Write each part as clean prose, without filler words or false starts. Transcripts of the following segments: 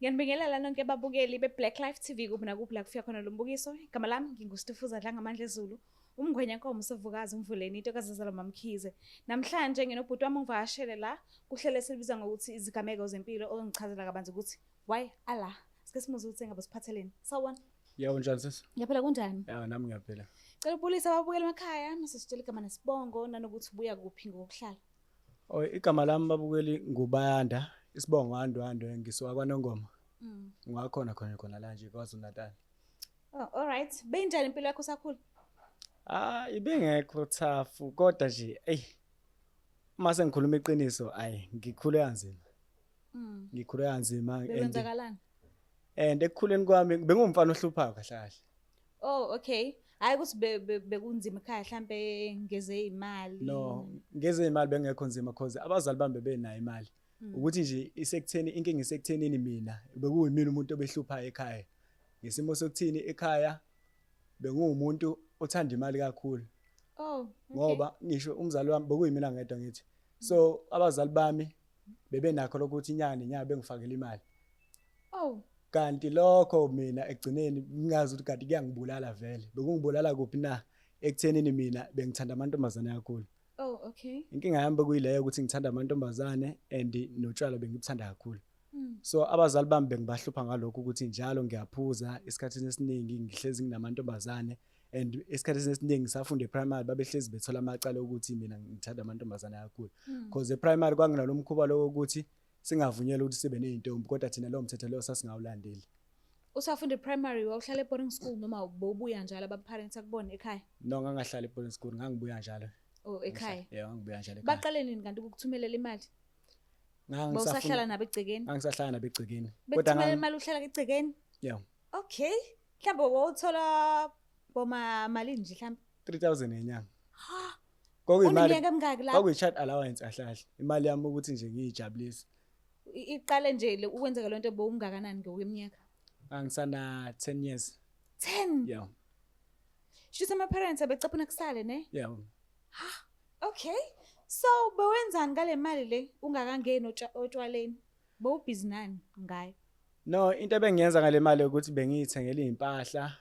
Ngiyanibingelela nonke babukeli be-Black Life TV kuphi nakuphi la kufika khona lo mbukiso. Igama lami nginguStufuza Dlangamandla Zulu, umngwenya nkomo sevukazi umvuleni into kazazala mamkhize. Namhlanje nginobhuti wami ongivakashele la kuhlelo esilibiza ngokuthi izigameko zempilo ongichazela kabanzi ukuthi why ala. Sike simuzwe ukuthi engabe siphatheleni. Sawubona. Yebo, njani sisi? Ngiyaphila, kunjani? Ya, nami ngiyaphila. Cela ubulise ababukeli emakhaya, mase sitshela igama nesibongo nanokuthi ubuya kuphi ngokuhlala. Oh, igama lami babukeli nguBayanda, isibongo Andwandwe, ngisuka kwaNongoma. Ngakhona khona khona la nje KwaZulu Natal. Oh, all right. Beyinjani impilo yakho usakhula? Ah, ibingekho tough kodwa nje ey uma sengikhuluma iqiniso, ayi, ngikhule kanzima. Ngikhule kanzima and Bekwenzakalani? And ekukhuleni kwami bengumfana ohluphayo kahle kahle. Oh, okay. Hayi ukuthi bekunzima ekhaya mhlambe ngeze imali. No, ngezemali bengekho nzima cause abazali bami bebenayo imali. Ukuthi nje isekutheni, inkinga isekuthenini mina bekuyimina umuntu obehluphayo ekhaya. Ngesimo sokuthini, ekhaya benguwumuntu othanda imali kakhulu. Oh, okay. Ngoba ngisho umzali wami bekuyimina ngedwa ngithi. So abazali bami bebenakho lokuthi inyanga nenyanga bengifakela imali. Oh. Kanti lokho mina ekugcineni ngingazi ukuthi kanti kuyangibulala vele. Bekungibulala kuphi na? Ekuthenini mina bengithanda amantombazane kakhulu. Oh, okay. Inkinga yami bekuyileyo ukuthi ngithanda amantombazane and notshwala bengibuthanda kakhulu. So abazali bami bengibahlupha ngalokho ukuthi njalo ngiyaphuza, esikhathini esiningi ngihlezi nginamantombazane, and esikhathini esiningi ngisafunda e-primary babehlezi bethola amacala ukuthi mina ngithanda amantombazane kakhulu. Because e-primary kwakunalo mkhuba lo wokuthi singavunyelwa ukuthi sibe ney'ntombi, kodwa thina lowo mthetho lowo sasingawulandeli. Usafunda primary, wawuhlala e-boarding school noma bowubuya njalo aba-parents akubone ekhaya? No, ngangahlala e-boarding school, ngangibuya njalo. Oh, ekhaya. Yebo, ngangibuya njalo ekhaya. Baqale nini kanti ukukuthumelela imali? Ngangisafunda- Bawusahlala nabo egcekeni? Ngangisahlala nabo egcekeni. Kodwa Bekuthumela imali uhlala egcekeni? Yeah. Okay. Mhlawumbe wawuthola boma malini nje mhlawumbe? 3000 ngenyanga. Kwakuyimali Uneminyaka emingaki lapho? Kwakuyi-child allowance kahle kahle. Imali yami ukuthi nje ngiyijabulise. Iqale nje ukwenzeka lento bowungakanani ngokweminyaka? Ngangisana 10 years. 10. Yeah. Shuthi ama parents abecaphuna kusale ne? Yeah. Okay. So bewenzani ngale mali le ungakangeni otshwaleni? Bowubhizi nani ngayo? No, into ebengiyenza ngale mali ukuthi bengiyithengela izimpahla,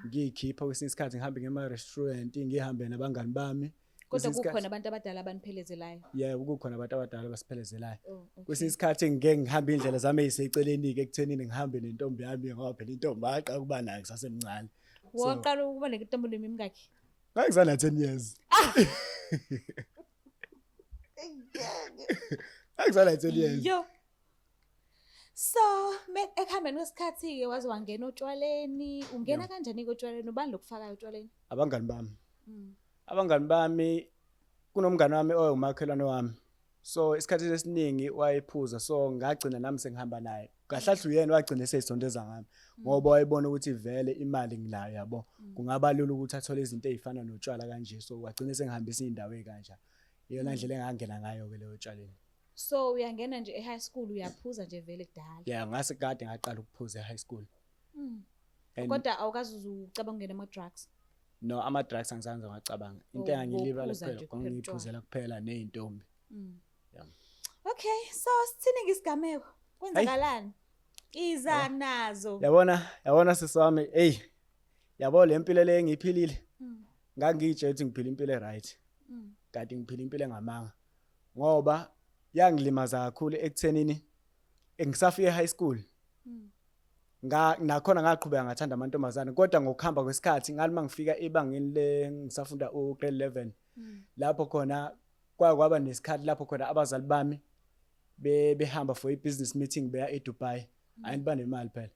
ngiyikhipha kwesinye isikhathi, ngihambe ngema restaurant, ngihambe nabangani bami. Kodwa Kwesinye isikhathi- kukhona abantu abadala abaniphelezelayo. Yebo, kukhona abantu abadala abasiphelezelayo. Oh, okay. Kwesinye isikhathi ngike ngihambe indlela zami eziseceleni-ke ekuthenini ngihambe nentombi yami, ngoba phela intombi ngaqala ukuba nayo ngisasemncane. So- Waqala ukuba nentombi nemingakhi? Ngangisana 10 years. Ngangisana 10 years. Yo. So, ekuhambeni kwesikhathi-ke waze wangena otshwaleni, ungena kanjani-ke otshwaleni? Ubani lokufakayo otshwaleni? Abangani bami. Abangani bami, kunomngani wami oyumakhelwane wami. So isikhathi esiningi wayephuza, so ngagcina nami sengihamba naye. Kahle kahle uyena wagcina eseyisondeza ngami ngoba wayebona ukuthi vele imali nginayo, yabo. Kungaba lula ukuthi athole izinto ezifana notshwala kanje, so wagcina sengihambisa indawo ezikanja. Iyona ndlela engangena ngayo ke leyo tshwaleni. So uyangena nje e-high school uyaphuza nje vele kudala. Yeah, ngase kade ngaqala ukuphuza e-high school. And Kodwa awukaze uze ucabanga ukungena ama-drugs? No, ama-drugs angizange ngacabanga. Into Oh, engangilibala bowuphuza kuphela nje kuphela kwangiyiphuzela kuphela ney'ntombi. Yeah. Okay, so sithini ngesigameko? Kwenzakalani? Iza nazo. Yabona, yabona sisi wami, hey. Yabo le mpilo le engiyiphilile. Ngangiyitshela ukuthi ngiphila impilo e-right. Kanti ngiphila impilo engamanga. Ngoba yangilimaza kakhulu ekuthenini ngisafika e-high school. Nga nakhona ngaqhubeka ngathanda amantombazane, kodwa ngokuhamba kwesikhathi ngathi mangifika ebangeni le ngisafunda u grade 11, lapho khona kwaba nesikhathi lapho khona abazali bami behamba for i-business meeting beya eDubai. Ayi, banemali phela,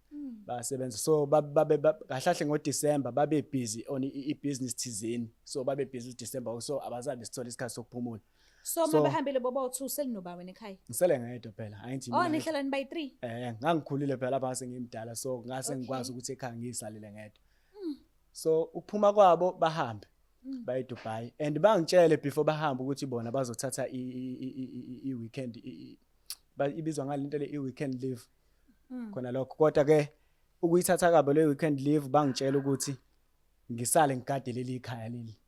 basebenza, so babe kahle kahle ngoDecember babe busy on i-business thizeni, so babe busy uDecember, so abazabe sithola isikhathi sokuphumula. So mabahambile boba u2 selinoba wena ekhaya? Ngisele ngedwa phela, angithi Oh, mina nihlala ni by 3? Eh, ngangikhulile phela lapha, ngimdala, so ngase ngikwazi ukuthi ekhaya ngiyisalele ngedwa. So ukuphuma kwabo bahambe baye eDubai, and bangitshele before bahamba ukuthi bona bazothatha i-weekend, ibizwa ngalento le i-weekend leave khona lokho. Kodwa ke ukuyithatha kabo le weekend leave, bangitshela ukuthi ngisale ngigade leli khaya leli.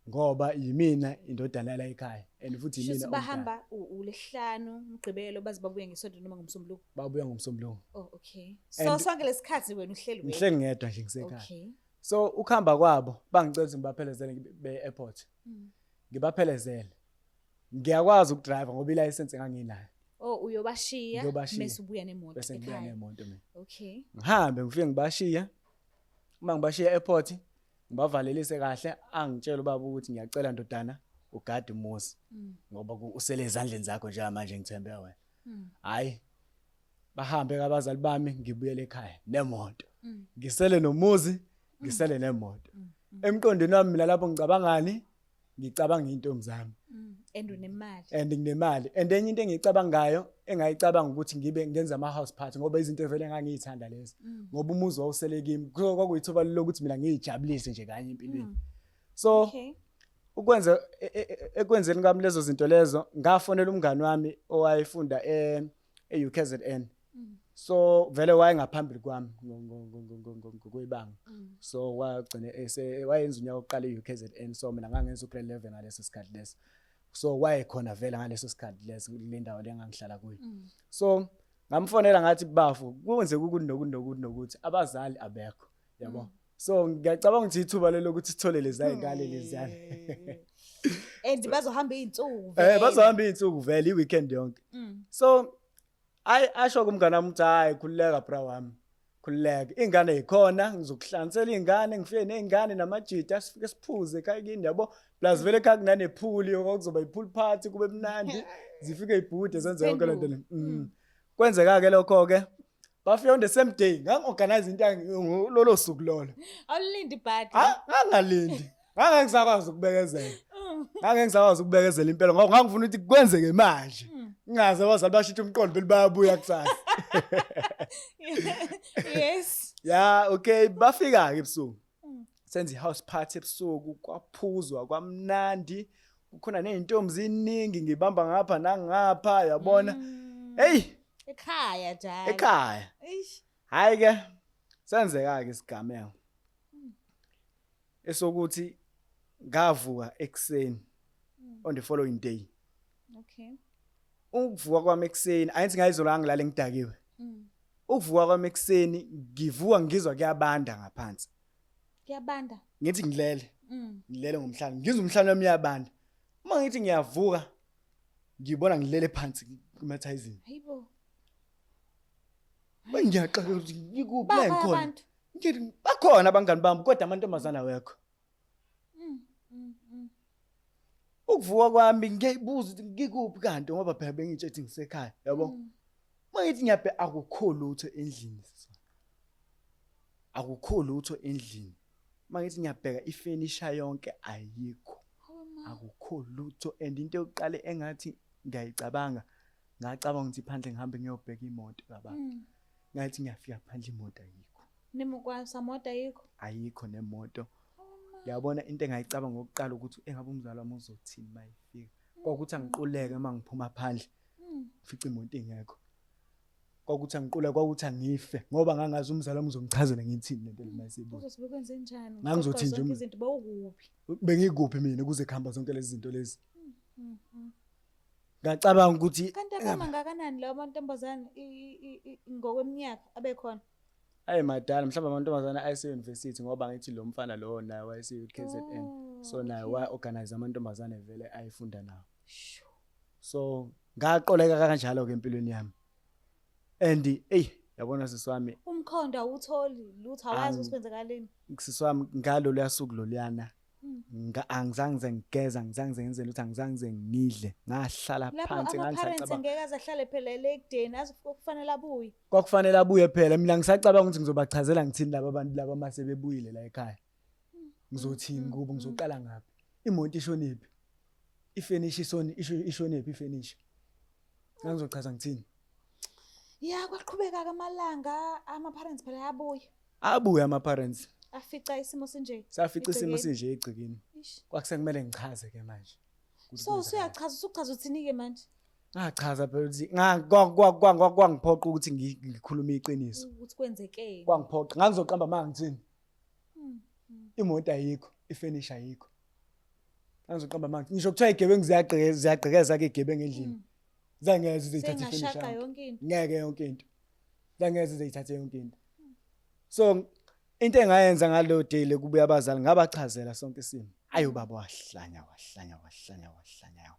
Ngoba yimina indodana yala ekhaya and futhi Shuthi yimina omdala. Bahamba uLesihlanu, uMgqibelo, baze babuye ngeSonto noma ngoMsombuluko. Babuya ngoMsombuluko. Oh, okay. So sonke lesikhathi wena uhleli wedwa. Ngihleli ngedwa nje ngisekhaya. Okay. So ukuhamba kwabo bangicela ukuthi ngibaphelezele be-airport. Ngibaphelezele. Ngiyakwazi ukudrive ngoba ilayisense nganginayo. Oh, uyobashiya Ngiyobashiya. mese ubuya nemoto Bese ngibuya ekhaya. nemoto mina. Okay. Ngihambe ngifike ngibashiya. Uma ngibashiya e-airport ngibavalelise kahle, angitshela ubaba ukuthi ngiyacela ndodana ugade umuzi ngoba usele ezandleni zakho njengamanje, ngithembe wena. Hayi, bahambe abazali bami, ngibuyele ekhaya nemoto. Ngisele nomuzi, ngisele nemoto. Emqondweni wami mina lapho ngicabangani? Ngicabanga intombi zami. And unemali. And nginemali. And enye into engiyicabangayo, engayicabanga ukuthi ngibe ngenza ama house party ngoba izinto vele engangiyithanda lezo. Ngoba umuzi wawusele kimi, kwakuyithuba lokuthi mina ngiyijabulise nje kanye empilweni. So ukwenza ekwenzeni kwami lezo zinto lezo, ngafonela umngani wami owayefunda e-UKZN. So vele wayengaphambili kwami ngokwebanga. So wagcina ese wayenza unyaka wokuqala e-UKZN, so mina ngangenza ugrade 11 ngaleso sikhathi leso. So wayekhona vele ngaleso sikhathi leso kule ndawo le engangihlala kuyo. So ngamfonela ngathi, "Bafo, kwenzeka ukuthi nokuthi nokuthi nokuthi, abazali abekho, yabo. So ngiyacabanga ukuthi ithuba lelo ukuthi sithole lezi ngane leziyana." And bazohamba izinsuku Eh. Vele. Bazohamba izinsuku vele, i-weekend yonke. So ayi, asho kumngane wami ukuthi, "Hayi, khululeka bra wami, khululeka, ingane yikhona, ngizokuhlanganisela ingane, ngifike nezingane namajita, sifike siphuze ekhaya kini, yabo. Plus vele ekhaya kunane-pool, kwakuzoba i-pool party, kube mnandi, zifike ibhude, zenze yonke lento le." Kwenzeka ke lokho ke, bafika on the same day. Ngangi-organize into lolo suku lolo. Awulindi ibhadi. Ah, ngangalindi, ngangengisakwazi ukubekezela, ngangengisakwazi ukubekezela impela ngoba ngangifuna ukuthi kwenzeke manje, ngingaze abazali bashintshe umqondo phela bayabuya kusasa. Ya, okay, bafika ke ebusuku. Senza i-house party ebusuku, kwaphuzwa kwamnandi, kukhona nezintombi ziningi, ngibamba ngapha nangapha, yabona. Hey. Ekhaya njalo. Ekhaya. Eish. Hayi ke, senzeka ke isigameko esokuthi ngavuka ekuseni on the following day. Ukuvuka kwami ekuseni, ayithi ngayizolo ngilale ngidakiwe. Ukuvuka kwami ekuseni, ngivuka ngizwa kuyabanda ngaphansi. Kuyabanda. Ngithi ngilele, ngilele ngomhlane, ngizwa umhlane wami uyabanda. Uma ngithi ngiyavuka, ngibona ngilele phansi kumathayizini. Hayibo. Ngiyaxaka ukuthi ngikuphi la Baba ngikhona. abantu. Ngithi bakhona abangani bami kodwa amantombazana awekho. Ukuvuka kwami ngiyayibuza ukuthi ngikuphi kanti, ngoba phela bengitshe ukuthi ngisekhaya, yabo. Uma ngithi ngiyabhe, akukho lutho endlini, sisi. Akukho lutho endlini. Uma ngithi ngiyabheka, ifenisha yonke ayikho. Hawe ma. Akukho lutho. And into yokuqala engathi ngiyayicabanga, ngacabanga ukuthi phandle ngihambe ngiyobheka imoto kababa. Ngathi ngiyafika phandle, imoto ayikho. Nemo kwasamoto ayikho. Ayikho nemoto. Yabona, into engayicabanga ngokuqala ukuthi engabe umzali wami uzothini mayefika. Kwakuthi angiquleke uma ngiphuma phandle, ngifice imoto ingekho. Kwakuthi angiquleke, kwakuthi angife ngoba ngangazi umzali wami uzongichazela ngithini lento le mayisebuya. Uzothi bekwenze njani? Ngangizothi nje Zonke izinto, bawukuphi? Bengikuphi mina kuze kuhamba zonke lezi zinto lezi? Ngacabanga ukuthi Kanti abama ngakanani lawo mantombazane ngokweminyaka abekhona? Ayi, madala, mhlawumbe amantombazane ayese-university ngoba ngithi lo mfana lowo naye wayese-UKZN. So naye wa-organize amantombazane vele ayefunda nawo. Sho. So ngaqoleka kanjalo-ke empilweni yami. And eyi, yabona sisi wami, Umkhondo awutholi lutho, awazi ukuthi kwenzakaleni. Sisi wami, ngalo luya suku loluyana, angizange ngize ngigeza, angizange ngize ngenze lutho, angizange ngize ngidle, ngahlala Lapho phansi. ama-parents Ngangisacabanga ngeke aze ahlale phela le ekudeni, aze kufanele abuye. Kwakufanele abuye phela. Mina ngisacabanga ukuthi ngizobachazela ngithini laba bantu laba mase bebuyile la ekhaya, ngizothini kubo, ngizoqala ngaphi, imoto ishonephi, ifenisha ishonephi ifenisha, ngangizochaza ngithini? Ya, kwaqhubeka-ke amalanga, ama-parents phela ayabuya. Abuye ama-parents. Afica isimo sinje. Safica isimo Egcekeni. sinje egcekeni. Ish. Kwakusekumele ngichaze ke manje ukuthi So kwenzakalani. usuyachaza, usuchaza uthini-ke manje? Ngachaza phela ukuthi kwangiphoqa ukuthi ngikhulume iqiniso. Ukuthi kwenzekeni. Kwangiphoqa, ngangizoqamba manga ngithini? Imoto ayikho, ifenisha ayikho. Angizoqamba amanga. Ngisho kuthiwa igebengu ziyagqekeza ziyagqekeza ke igebengu endlini. Zangeke zizithathe Sengashaqa ifurniture. yonke into. Ngeke yonke into. Zangeke zizithathe yonke into. So into engayenza ngaleyo day le kubuya abazali ngabachazela sonke isimo. Ayo baba wahlanya wahlanya wahlanya wahlanya.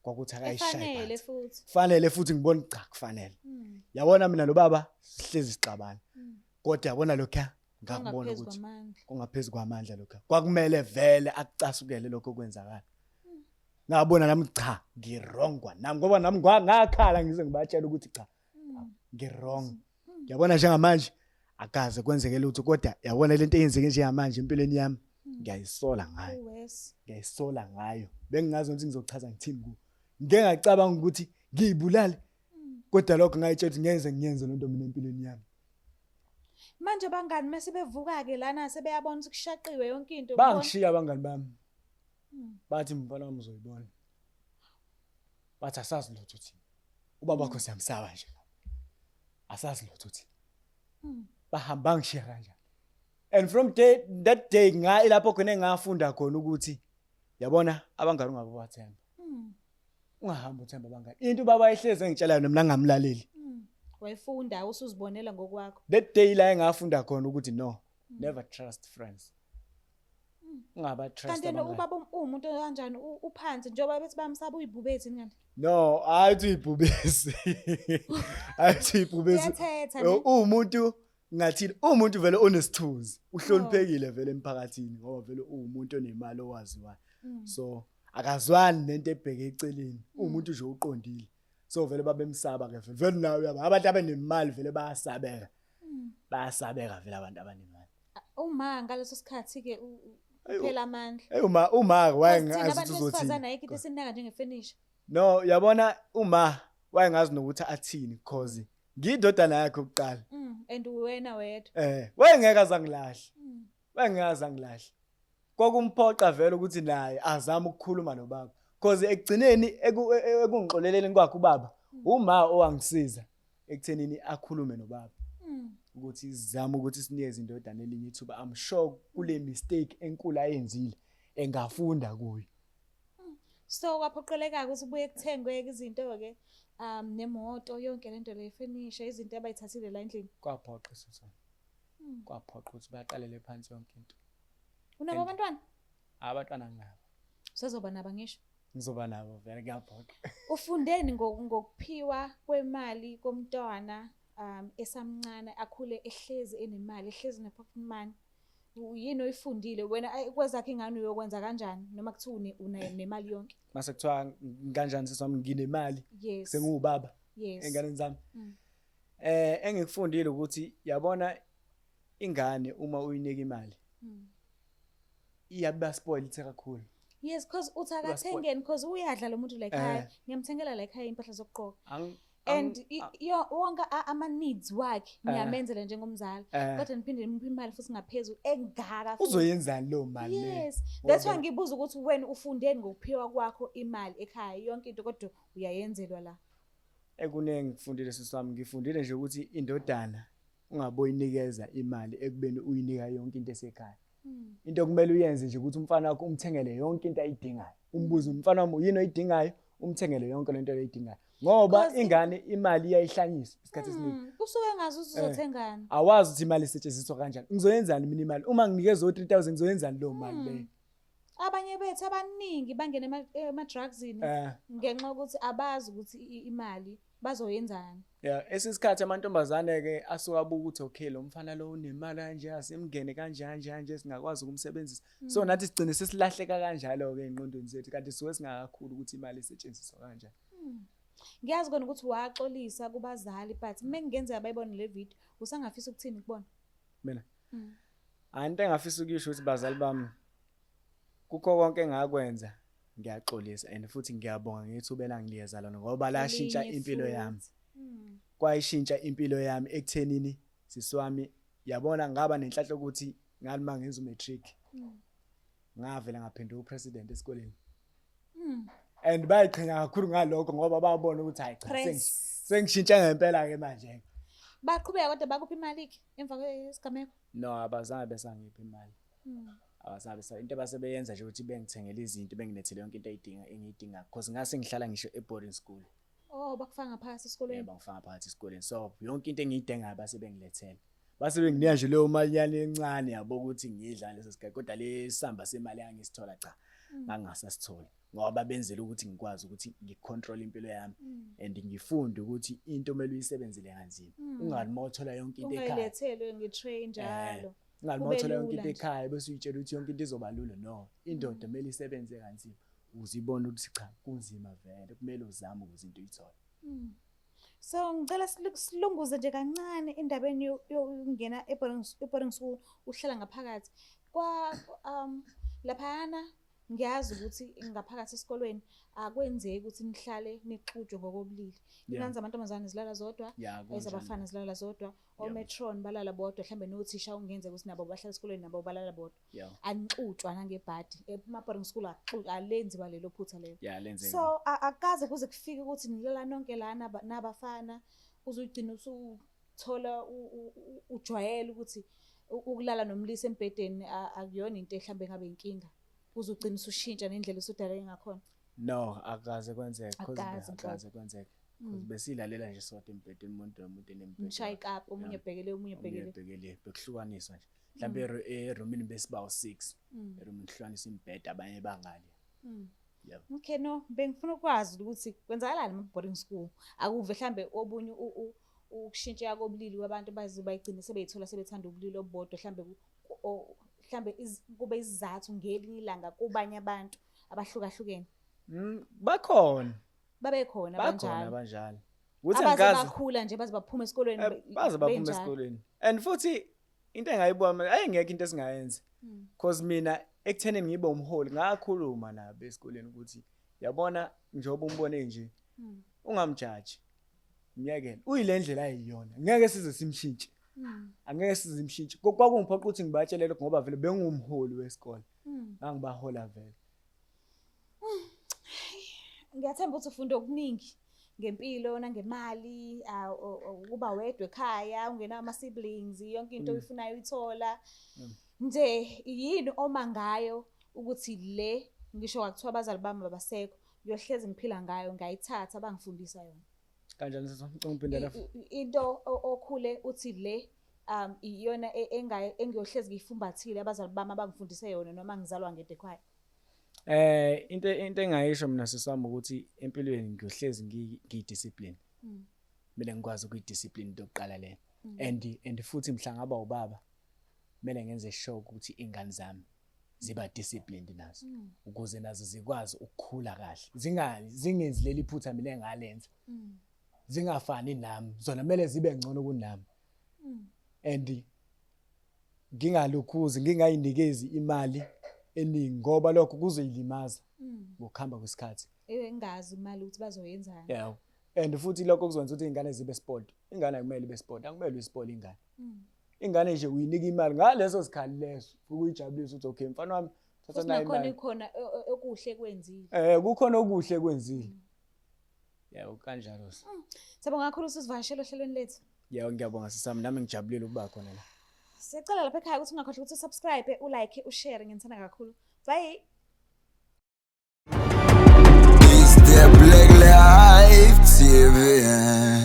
Kwakuthi akayishaye Efanele phansi. futhi. Kufanele futhi ngibona cha kufanele. Yabona mina lo baba sihlezi sixabana. Kodwa yabona lokho ngakubona Kungaphezu ukuthi kwamandla. kungaphezu kwamandla lokho. Kwakumele vele akucasukele lokho okwenzakala. Ngabona nami cha ngi-wrong kwanami ngoba nami ngakhala ngize ngibatshela ukuthi cha ngi-wrong. Yabona njengamanje akaze kwenzeke lutho kodwa yabona lento eyenzeke njengamanje empilweni yami ngiyayisola ngayo. Uwes. Ngiyayisola ngayo. Bengingazi ukuthi ngizochaza ngithini ku. Ngike ngacabanga ukuthi ngiyibulale. Kodwa lokho ngayitshela ukuthi ngeze ngiyenze lento mina empilweni yami. Manje bangani mase bevuka ke lana sebeyabona ukuthi kushaqiwe yonke into. Bangishiya abangani bami. Bathi mfana wami uzoyibona. Bathi asazi lutho thina. Ubaba wakho siyamsaba nje. Asazi lutho thina. Bahamba bangishiya kanjani. And from day that day nga ilapho khona engafunda khona ukuthi yabona abangani ungabobathemba. Ungahamba uthemba abangani. Into ubaba ayihlezi engitshela yona mina ngamlaleli. Wayifunda usuzibonela ngokwakho. That day la engafunda khona ukuthi no, never trust friends. Ungaba trust Kanti yena abangani. ubaba uwumuntu kanjani uphansi njengoba bethi bamsaba uyibhubezi ngani? No, hayi uthi ibhubesi. Hayi uthi ibhubesi. Uyathetha ne? Uwumuntu ngathini umuntu vele onesithunzi, uhloniphekile vele emphakathini ngoba vele uwumuntu onemali owaziwayo. So akazwani nento ebheke eceleni. Uwumuntu nje uqondile. So vele babemsaba ke vele. Vele nawe uyaba abantu abanemali vele bayasabeka. Bayasabeka vele abantu abanemali. Uma ngaleso sikhathi ke Ayi, uphela amandla. Hey uma uma Thina wayengazi abantu ukuthi uzothini. besifazane ayikho into esinaka njengefurniture. No, yabona uma wayengazi nokuthi athini cause ngiyindodana yakhe yokuqala. And wena wedwa. Wayengeke azangilahle. Wayengeke azangilahle. Kwakumphoqa vele ukuthi naye azame ukukhuluma nobaba. Cause ekugcineni ekungixoleleni kwakhe ubaba, uma owangisiza ekuthenini akhulume nobaba. Ukuthi sizame ukuthi sinikeze indodana elinye ithuba. I'm sure kule mistake enkulu ayenzile engafunda kuyo. So kwaphoqeleka ukuthi kubuye kuthengwe izinto ke nemoto yonke lento le furniture izinto abayithathile la endlini. Kwaphoqa isizwe. Kwaphoqa ukuthi baqalele phansi yonke into. Unabo abantwana? Abantwana nginabo. Usazoba nabo ngisho. Ngizoba nabo vele kuyaphoqa. Ufundeni ngokuphiwa kwemali komntwana esamncane akhule ehlezi enemali ehlezi ne-pocket money? Yini oyifundile wena kwezakhe ingane uyokwenza kanjani noma kuthiwa unemali yonke? Mase kuthiwa kanjani sisi wami nginemali? Yes. Sengiwubaba. Yes. Enganeni zami. Engikufundile ukuthi yabona ingane uma uyinika imali. Iyabe spoil ithe kakhulu. Yes, because uthi Uya spoil. akathengeni because uyadla lo muntu la ekhaya. Ngiyamthengela la ekhaya impahla zokugqoka. And wonke ama needs wakhe ngiyamenzela njengomzali. Kodwa niphinde nimuphe imali futhi ngaphezulu engaka futhi. Uzoyenzani lo mali le? Yes. That's why Ngoba ngibuza ukuthi wena ufundeni ngokuphiwa kwakho imali ekhaya yonke into kodwa uyayenzelwa la. Ekuningi ngifundile sisi wami, ngifundile nje ukuthi indodana ungaboyinikeza imali ekubeni uyinika yonke into esekhaya. Into okumele uyenze nje ukuthi umfana wakho umthengele yonke into ayidingayo. Umbuze umfana wami yini oyidingayo, umthengele yonke lento oyidingayo. Ngoba ingane imali iyayihlanyisa isikhathi esiningi. Usuke engazi ukuthi uzothengani. Awazi ukuthi imali isetshenziswa kanjani. Ngizoyenzani mina imali? Uma nginikezwe 3000 ngizoyenzani leyo mali leyo? Abanye bethu abaningi bangena ema-drugsini ngenxa yokuthi abazi ukuthi imali bazoyenzani. Yeah, esisikhathi amantombazane ke asuka abuka ukuthi okay lo mfana lo unemali kanje asimngene kanje kanje kanje singakwazi ukumsebenzisa. So nathi sigcine sesilahleka kanjalo ke engqondweni zethu kanti suke singakakhulu ukuthi imali isetshenziswa kanjani. Ngiyazi kona ukuthi waxolisa kubazali but mengenzeka bayibone le video usangafisa ukuthini kubona? Mina. Into engafisa ukuyisho ukuthi bazali bami kukho konke engakwenza ngiyaxolisa and futhi ngiyabonga ngethuba elanginikeza lona ngoba lashintsha Elinye impilo yami. futhi. Kwayishintsha impilo yami ekuthenini sisi wami yabona ngaba nenhlanhla ukuthi ngathi mangenza umatric. Ngavela ngaphenduka upresident esikoleni. And bayiqhenya kakhulu ngalokho ngoba babona ukuthi hayi cha, Press. sengishintsha ngempela ke manje. Baqhubeka kodwa bakuphi imali ke emva kwesigameko? No, abazange besangipha imali. Abasabe sa into abasebeyenza nje ukuthi bengithengele izinto, bengilethele yonke into eyidinga engiyidinga, because ngase ngihlala ngisho e-boarding school. Oh, bakufaka ngaphakathi esikolweni? Yebo, ngifaka phakathi esikoleni, so yonke into engiyidingayo base bengilethele, base benginika nje leyo malinyana encane, yabo, ukuthi ngiyidla ngaleso sikhathi, kodwa le samba semali engangisithola, cha, ngangingasasitholi ngoba benzela ukuthi ngikwazi ukuthi ngicontrol impilo yami and ngifunde ukuthi into kumele uyisebenzele kanzima, ungathi uma uthola yonke into ekhaya ungayilethelwe nge-tray njalo. Ungathi uma Kube uthola yonke lula into nje. ekhaya bese uyitshela ukuthi yonke into izoba lula. No, indoda kumele isebenze kanzima ukuze ibone ukuthi cha, kunzima vele, kumele uzame ukuze into uyithole. So ngicela silunguze nje kancane endabeni yokungena e-boarding school, uhlala ngaphakathi kwa laphayana. Ngiyazi ukuthi ngaphakathi esikolweni akwenzeki ukuthi nihlale nixutshwe ngokobulili. Ingane zamantombazane zilala zodwa, Ya, kunjalo. ezabafana zilala zodwa, ometron balala bodwa, mhlambe nothisha okungenzeka ukuthi nabo bahlala esikolweni, nabo balala bodwa. Anixutshwa nangebhadi. Ema-boarding school alenziwa lelo phutha lelo. Ya, lenzeka. So akaze kuze kufike ukuthi nilala nonke la nabafana, uzuyigcina usuthola ujwayele ukuthi ukulala nomlisa embhedeni akuyona into mhlambe engabe inkinga, uzugcina usushintsha nendlela usudaleke ngakhona? No, akaze kwenzeke, 'cause Akaze nhlobo. Akaze kwenzeke, 'cause besilalela nje sodwa embhedeni, umuntu nomuntu enembhede Nishaya wakhe. ikapa, omunye ebhekele, omunye Omunye ebhekele. ebhekele, bekuhlukaniswa nje mhlawumbe erumini besiba u-6 erumini, kuhlukaniswa imibhede, abanye bangale, yebo. Okay, no, bengifuna ukwazi ukuthi kwenzakalani ema-boarding school. Akuve mhlambe obunye ukushintsheka kobulili kwabantu baze bayigcine sebeyithola sebethanda ubulili obubodwa, mhlambe mhlambe kube isizathu ngelinye ilanga kubanye abantu abahlukahlukene. Bakhona. Babekhona Bakhona abanjalo? abanjalo, ukuthi Abaze angikaze bakhula nje, baze baphuma esikolweni Baze baphuma benjalo. esikolweni, and futhi into engayibuka mina, ayingekho into esingayenza, cause mina ekuthenini ngibe umholi ngakhuluma nabo esikoleni ukuthi yabona, njengoba umbone nje, ungamjaji, myekele, uyile ndlela ayiyona, ngeke size simshintshe, angeke size simshintshe. Kwakungiphoqa ukuthi ngibatshele lokho ngoba vele bengumholi wesikole, ngangibahola vele. Ngiyathemba ukuthi ufunda okuningi ngempilo nangemali, ukuba wedwa ekhaya ungenawo ama-siblings, yonke into oyifunayo uyithola nje. Yini oma ngayo ukuthi le, ngisho kwakuthiwa abazali bami abasekho, ngiyohlezi ngiphila ngayo, ngayithatha bangifundisa yona? Kanjani, sisi? Ngicela ungiphindele. Into okhule uthi le iyona engiyohlezi ngiyifumbathile, abazali bami abangifundise yona noma ngizalwa ngedwa ekhaya. Into engayisho mina, sisami, ukuthi empilweni ngiyohlezi ngiyidiscipline. Kumele ngikwazi ukuyidiscipline, into yokuqala leyo. And futhi mhla ngaba ubaba, kumele ngenze sure ukuthi ingane zami ziba disciplined nazo, ukuze nazo zikwazi ukukhula kahle. Zingenzi leli phutha mina engalenza. Zingafani nami. Zona kumele zibe ngcono kunami. And ngingalukhuzi, ngingayinikezi imali eningi ngoba lokho kuzoyilimaza ngokuhamba kwesikhathi. Engazi imali ukuthi bazoyenzani. Yeah. And futhi lokho kuzokwenza ukuthi iy'ngane zibe spoiled. Ingane akumele ibe spoiled, akumele uyispoil ingane. Ingane nje uyinika imali ngaleso sikhali leso, ukuyijabulisa ukuthi okay, mfana wami, thatha Futhi nayo nakhona imali. ikhona okuhle kwenzile. Kukhona okuhle kwenzile. Yebo, kanjalo. Siyabonga kakhulu usivakashela ohlelweni lethu. Yebo, ngiyabonga, sisami, nami ngijabulile ukuba khona la. Siyacela lapha ekhaya ukuthi ungakhohlwa ukuthi usubscribe, ulike, ushare. Nginithanda kakhulu. Bye. It's the Black Life TV.